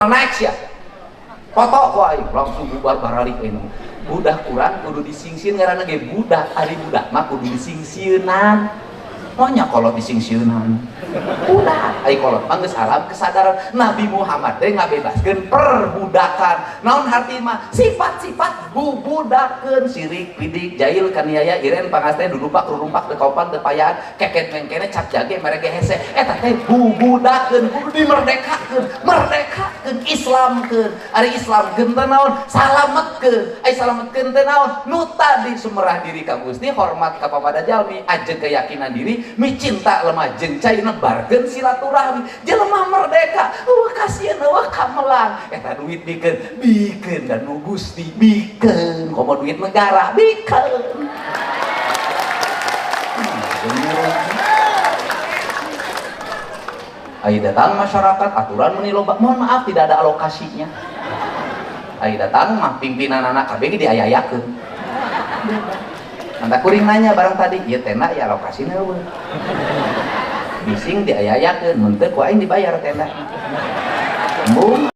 Naik sia. Foto ku aing langsung bubar baralik aing. Budak kurang kudu disingsin ngaranna ge budak, ari budak mah kudu disingsieunan. Monya kolot disingsieunan. Budak, ai kolot mah geus alam kesadaran. Nabi Muhammad teh ngabebaskeun perbudakan. Naon harti mah? Sifat-sifat bubudakeun, sirik, pidik, jahil, kaniaya, iren, pangasten, dudupak, rurumpak, teu kaupan, teu payaan, keket mengkene, cap jage, merege hese. Eta teh bubudakeun, kudu dimerdekakeun, merdekakeun, Islamkeun. Ari Islamkeun teh naon? Salametkeun. Ai salametkeun teh naon? Nu tadi sumerah diri ka Gusti, hormat ka papada jalmi, ajeg keyakinan diri, micinta lemah jeung cai nebarkeun silaturahmi. Jelema merdeka, eueuh kasieun, eueuh kamelang. Eta duit bikeun, bikeun dan nu Gusti bikeun, komo duit negara bikeun. Ai datang masyarakat aturan meni loba, mohon maaf tidak ada alokasinya. Ai datang mah pimpinan anak KBG diayayakeun. Mantap kuring nanya barang tadi, ieu tenda ya alokasina eueuh. Bising diayayakeun, mun teu ku aing dibayar tenda. Embung.